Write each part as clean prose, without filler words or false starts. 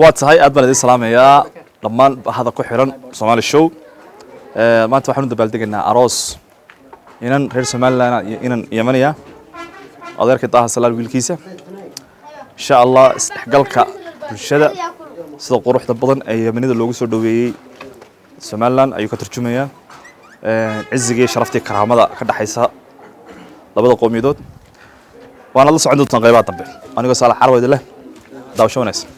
Waa tahay, aad baan idin salaamayaa dhammaan bahada ku xiran Somali Show. Maanta waxaan u dabaaldegaynaa aroos inan reer Somaliland iyo inan Yemaniya, adeerka Daha Salaal wiilkiisa. Insha Allah, isdhexgalka bulshada sida quruxda badan ee Yemanida loogu soo dhoweeyey Somaliland ayuu ka tarjumayaa cizigii, sharaftii, karaamada ka dhexaysa labada qowmiyadood. Waana la socon doontaan qaybaha dambe. Anigoo Saalax Carwa idin leh, daawasho wanaagsan.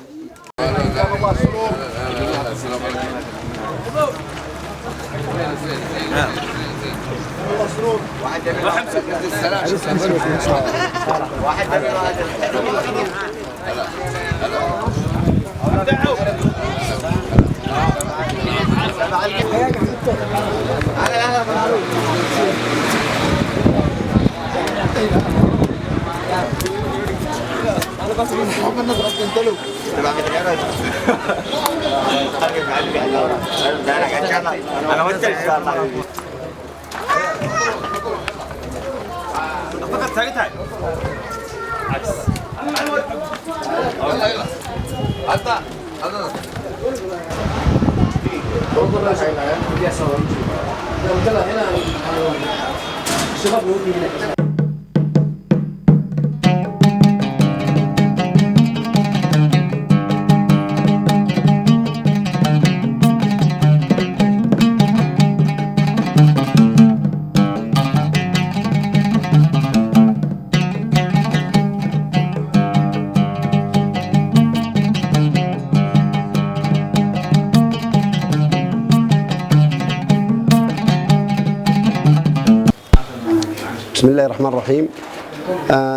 بسم الله الرحمن الرحيم.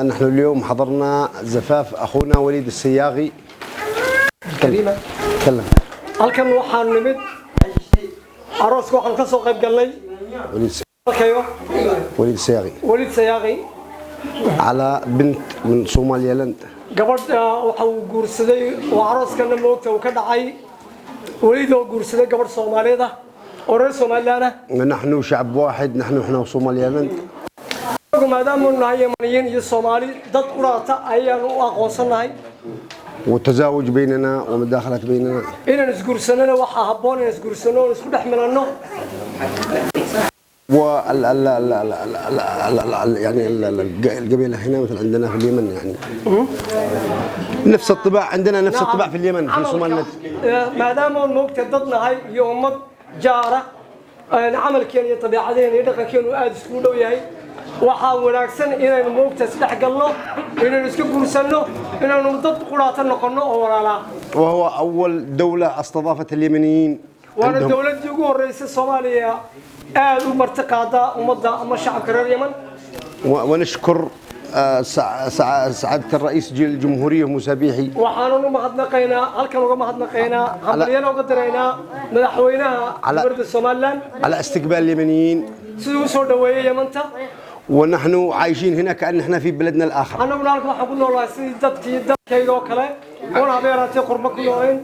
نحن اليوم حضرنا زفاف أخونا وليد السياغي. كلمة تكلم. Halkan waxaan nimid arooska, waxaan ka soo qayb galnay وليد halkayo وليد السياغي Weliid Sayaaqi على بنت من صوماليلاند. Gabadh waxa uu guursaday oo arooskana moogta uu ka dhacay Weliid oo guursaday gabadh Soomaaliyeed ah oo reer Somaliland ah. نحن شعب واحد، نحن احنا وصوماليلاند. Anagu maadaama nahay Yamaniyiin iyo Soomaali, dad quraata ayaanu u aqoonsannahay. وتزاوج بيننا ومداخلة بيننا. Inaan isguursanana waxaa habboon inaan isguursano oon isku dhex milanno. وال ال ال ال ال ال ال يعني القبيلة هنا مثل عندنا في اليمن، يعني نفس الطباع عندنا، نفس الطباع في اليمن، في صوماليلاند. Maadaama oon moogta dad nahay iyo ummad jaara, camalkeena iyo dabiicadeena iyo dhaqankeenu aada iskugu dhow yahay, waxaa wanaagsan inaynu moogta isdhex galno, inaynu iska guursanno, inaynu dad quraata noqonno oo walaalaa. وهو أول دولة استضافت اليمنيين Waana عندهم. Dowladdii ugu horreysay Soomaaliya aada u marti qaada ummadda ama shacabka reer Yeman. ونشكر سعادة الرئيس الجمهورية موسى بيحي. Waxaanan u mahadnaqaynaa, halkan uga mahadnaqaynaa, hambalyana uga diraynaa madaxweynaha dowladda Somaliland على استقبال اليمنيين. Siduu usoo dhoweeyey Yamanta. ونحن عايشين هنا كأن احنا في بلدنا الآخر. Annaguna halkan waxaan ku noolahay sidii dadkii dalkayga oo kale oon habeeraatee qurbo ku noolayn,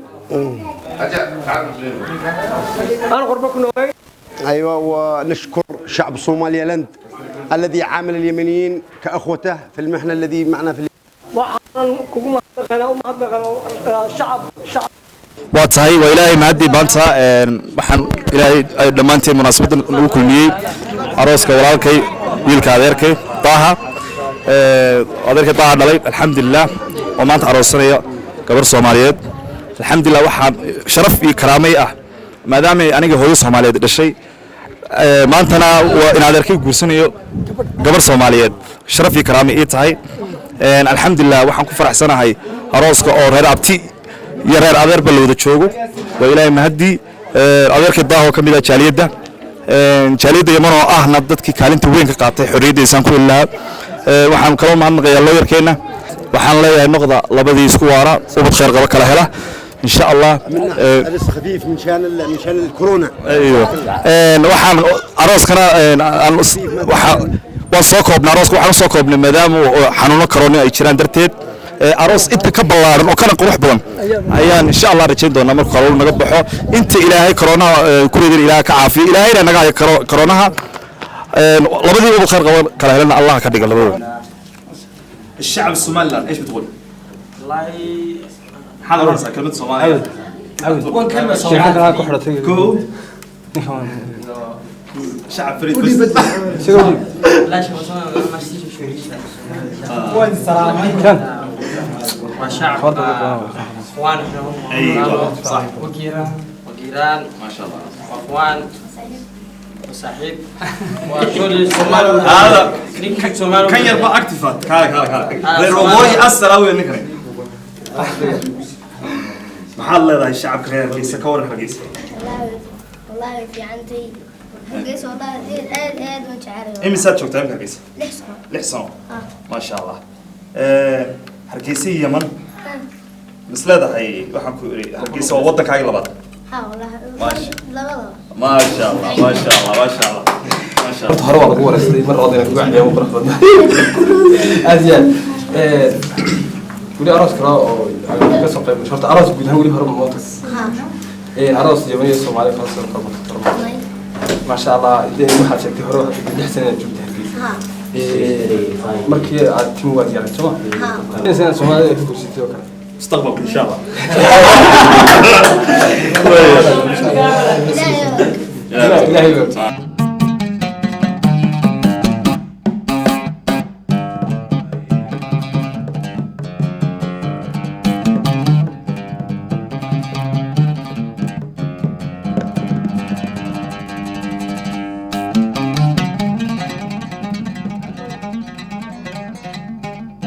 aan qurbo ku noolayn. أيوة، ونشكر شعب صوماليلاند الذي عامل اليمنيين كأخوته في المحنة الذي معنا في Waxaanan kugu mahadnaqaynaa, u mahadnaqaynaa shacab shacab. Waa tahay, waa Ilaahay mahadii. Maanta waxaan Ilaahay ay dhammaanteen munaasabaddan nagu kulmiyey arooska walaalkay, wiilka adeerkay Daaha, adeerkay Daaha dhalay, alxamdulilah, oo maanta aroosanaya gabar Soomaaliyeed. Alxamdulilah, waxaa sharaf iyo karaamay ah maadaamay aniga hooyo Soomaaliyeed dhashay, maantana waa in adeerkay guursanayo gabar Soomaaliyeed, sharaf iyo karaamay ii tahay. Alxamdulilah, waxaan ku faraxsanahay arooska oo reer abti iyo reer adeerba la wada joogo. Waa Ilaahay mahadii. Adeerkay Daah oo ka mid ah jaaliyadda Yaman oo ahna dadkii kaalinta weyn ka qaatay xorriyadda isaan ku heli lahaa. Waxaan kaloo mahadnaqayaa looyarkeenna. Waxaan leeyahay, noqda labadii isku waara, ubad khayr qaba kala hela, insha Allah. بس خفيف من شان الكورونا. Aywa, waxaan arooskana waan soo koobnay. Arooska waxaan u soo koobnay maadaama xanuuno corona ay jiraan darteed. Aroos inta ka ballaaran oo kana qurux badan ayaan insha Allah rajayn doonaa markuu corona naga baxo. Inta Ilaahay coronaha ku reedin, Ilaahay ka caafiyo, Ilaahayna naga hayo coronaha. Labadii uba khayr qaban kala helana Allah ka dhiga labadooda. الشعب الصومالي ايش بتقول؟ والله. Maxaad oranaysaa kelmad Soomaaliya? Sheekada ku xidhatay. Kow shacab fariid bas. Kan. وشعب اخوان احنا هم. أيوة، صح. وجيران وجيران. ما شاء الله. واخوان وصاحب وكل الصومال. هذا ninka Soomaali kan yar baa active ah. Kaale, kaale, kaale. Ah, Reer Soomaali. waqooyi asal awey ninkan. Maxaad leedahay shacabka reer Hargeysa? Ka waran Hargeysa? والله في عندي hargeysa والله aad aad waan jecelahay. Imisaad joogtaa imika Hargeysa? 6 sano. 6 sano. Ah. Maasha Allah. Hargeysa iyo Yaman mis leedahay? Waxaan ku iri, Hargeysa waa waddankaagii labaad. Ha, والله. Maasha. Labadaba. Maasha Allah, maasha Allah, maasha Allah, maasha Allah. Horta hore waa lagu wareystay, mar labaad inaan kugu celiyaa qurux badnaa aad iyo aad. Weli aroos kale oo ka soo qayb gasho, horta aroos guud ahaan weli hore ma moota? Ha. Aroos Yaman iyo Soomaali kala soo qayb gasho? May. Maasha Allah. Dee waxaad sheegtay hore, waxaad sheegtay 6 sano inaad joogtay Hargeysa. Ha. Markii aad timi waad yaray, sooma? Ha. Inaad Soomaalida ay ka gursatay oo kale. Mustaqbalka, insha Allah. Ilaahay. Ilaahay baa.